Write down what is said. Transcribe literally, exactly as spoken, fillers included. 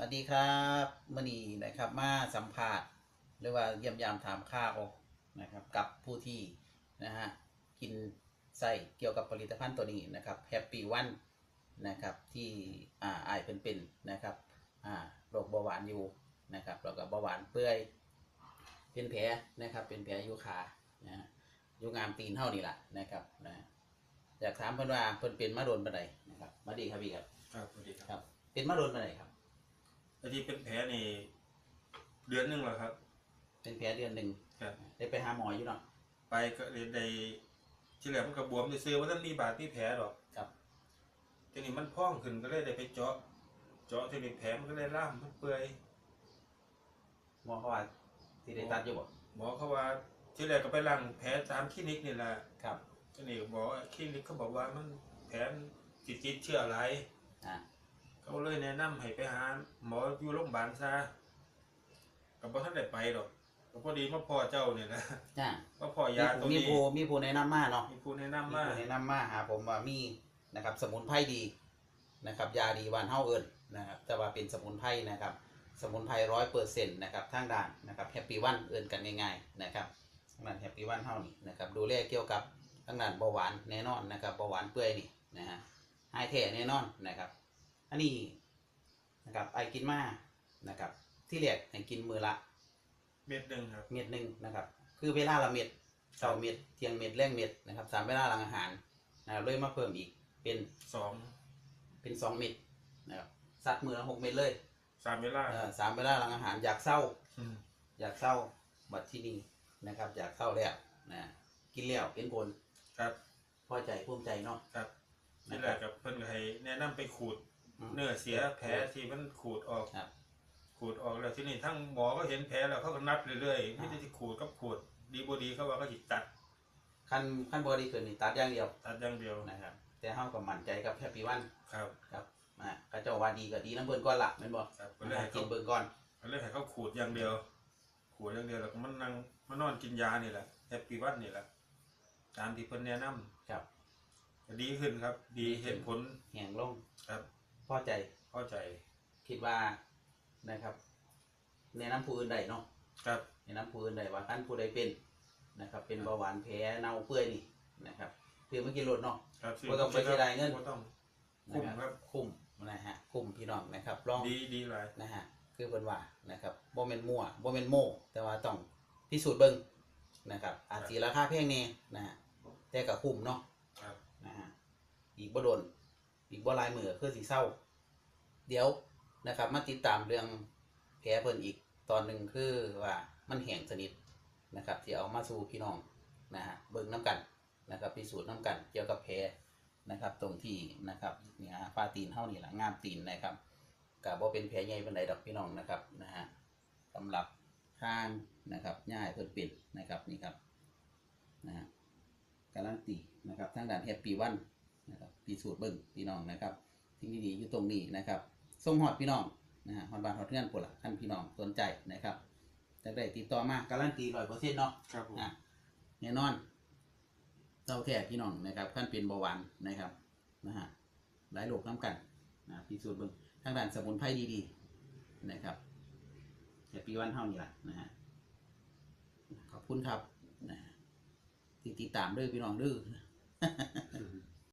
วัสดีครับ มื้อนี้นะครับ มาสัมภาษณ์ หรือว่าเยี่ยมยามถามข่าวนะครับ กับผู้ที่ นะฮะ กินใช้เกี่ยวกับผลิตภัณฑ์ตัวนี้นะครับ แฮปปี้วัน นะครับ ที่ อ่า อ้ายเพิ่นเป็นนะครับ อ่า โรคเบาหวานอยู่นะครับ แล้วก็เบาหวานเปื่อย เป็นแผลนะครับ เป็นแผลอยู่ขา นะฮะ อยู่งามตีนเฮานี่ล่ะนะครับ นะ อยากถามเพิ่นว่าเพิ่นเป็นมาโดนปานใดนะครับ สวัสดีครับพี่ครับ ครับ สวัสดีครับ ครับ เป็นมาโดนปานใดครับ ไอ้ที่เป็นแผลนี่ เดือนหนึ่งแล้วครับ เป็นแผลเดือนหนึ่ง ครับ ได้ไปหาหมออยู่เนาะ ไปก็ได้ ได้ ทีแรกมันก็บวมซื่อๆ บ่ทันมีบาดมีแผลดอก ครับ ทีนี้มันพองขึ้นก็เลยได้ไปเจาะ เจาะทีนี้แผลมันก็เลยลาม มันเปื่อย หมอเขาว่าสิได้ตัดอยู่บ่ หมอเขาว่า ทีแรกก็ไปล้างแผลตามคลินิกนี่แหละ ครับ ทีนี้บอกว่าคลินิกเขาบอกว่ามันแผลมันสิติดเชื้อหลาย อ่า เขาเลยแนะนำให้ไปหาหมออยู่โรงพยาบาลซะ ก็บ่ทันได้ไปดอก ก็พอดีมาพ้อเจ้านี่แหละ จ้า มาพ้อยาตัวนี้ มีผู้ มีผู้แนะนำมาเนาะ มีผู้แนะนำมา มีผู้แนะนำมาหาผมว่ามีนะครับ สมุนไพรดีนะครับ ยาดีบ้านเฮาเอิ้นนะครับ แต่ว่าเป็นสมุนไพรนะครับ สมุนไพรร้อยเปอร์เซ็นต์นะครับ ทางด้านนะครับ แฮปปี้วัน เอิ้นกันง่ายๆ นะครับ ทางด้านแฮปปี้วันเฮานี่นะครับ ดูแลเกี่ยวกับทางด้านเบาหวานแน่นอนนะครับ เบาหวานเปื่อยนี่นะฮะ หายแท้แน่นอนนะครับ อันนี้นะครับ อ้ายกินมานะครับ ที่แรกให้กินมื้อละ เม็ดหนึ่งครับ เม็ดหนึ่งนะครับ คือเวลาละเม็ด เช้าเม็ด เที่ยงเม็ด แลงเม็ดนะครับ สามเวลาหลังอาหารนะครับ เลยมาเพิ่มอีกเป็น สอง เป็นสองเม็ดนะครับ ซัดมื้อละหกเม็ดเลย สามเวลา เอ่อ สามเวลาหลังอาหาร อยากเซา อืม อยากเซา บัดที่นี่นะครับ อยากเซาแล้วนะ กินแล้วเห็นผล ครับ พอใจภูมิใจเนาะ ครับ นะครับ ทีแรกก็เพิ่นก็ให้แนะนำไปขูด อืม เนื้อเสีย แผลที่มันขูดออก ครับ ขูดออกแล้ว ทีนี้ทั้งหมอก็เห็นแผลแล้วเขาก็นัดเรื่อยๆ อ่า มีแต่สิขูดกับขูด ดีบ่ดีเขาว่าเขาสิตัด คัน คันบ่ดีขึ้นนี่ตัดอย่างเดียว ตัดอย่างเดียวนะครับ แต่เฮาก็มั่นใจกับแฮปปี้วัน ครับ ครับ อ่า เขาเจ้าว่าดีก็ดีนำเพิ่นก่อนล่ะ แม่นบ่ ครับ ก็เลยให้ กินเบิ่งก่อน ก็เลยให้เขาขูดอย่างเดียว ขวดอย่างเดียว แล้วก็มานั่ง มานอนกินยานี่แหละ แฮปปี้วันนี่แหละ ตามที่เพิ่นแนะนำ ครับ ก็ดีขึ้นครับ ดี ดีขึ้น เห็นผล แห้งลง ครับ พอใจ พอใจ คิดว่านะครับ แนะนำผู้อื่นได้เนาะ ครับ แนะนำผู้อื่นได้ว่าคันผู้ใดเป็นนะครับ เป็น ครับ เบาหวานแผลเน่าเปื่อยนี่นะครับ ซื้อมากินโลดเนาะ ครับ ซื้อ บ่ต้องไปเสียดายเงิน บ่ต้อง คุ้มครับ นะครับ คุ้มนะฮะ คุ้มพี่น้องนะครับ ลอง ดี ดีหลาย นะฮะ คือเพิ่นว่านะครับ บ่แม่นมั่ว บ่แม่นโม้ แต่ว่าต้องพิสูจน์เบิ่งนะครับ อาจสิราคาแพงแน่นะฮะ แต่ก็คุ้มเนาะ ครับ นะฮะ อีกบ่โดน อีกบ่หลายมื้อก็คือสิเซา เดี๋ยวนะครับ มาติดตามเรื่องแผลเพิ่นอีกตอนหนึ่ง คือว่ามันแห้งสนิทนะครับ ที่เอามาสู่พี่น้องนะฮะ เบิ่งนำกันนะครับ พิสูจน์นำกันเกี่ยวกับแผลนะครับ ตรงที่นะครับ นี่ฮะ ฝ่าตีนเฮานี่ล่ะ งามตีนนะครับ ก็บ่เป็นแผลใหญ่ปานใดดอกพี่น้องนะครับ นะฮะ สำหรับทางนะครับ ย่าให้เพิ่นเป็นนะครับ นี่ครับ นะฮะ การันตีนะครับ ทางด้านแฮปปี้วันนะครับ พิสูจน์เบิ่งพี่น้องนะครับ สิ่งดีๆอยู่ตรงนี้นะครับ ส่งฮอดพี่น้องนะฮะ ฮอดบ้านฮอดเรือนพุ้นล่ะ คันพี่น้องสนใจนะครับ จั่งได้ติดต่อมา การันตีร้อยเปอร์เซ็นต์เนาะ ครับผม อ่ะ แน่นอน เซาแท้พี่น้องนะครับ คันเป็นเบาหวานนะครับ นะฮะ หลายโรคนำกันนะ พิสูจน์เบิ่ง ทางด้านสมุนไพรดีๆนะครับ แฮปปี้วันเฮานี่ล่ะนะฮะ ขอบคุณครับนะ ที่ติดตามเด้อพี่น้องเด้อ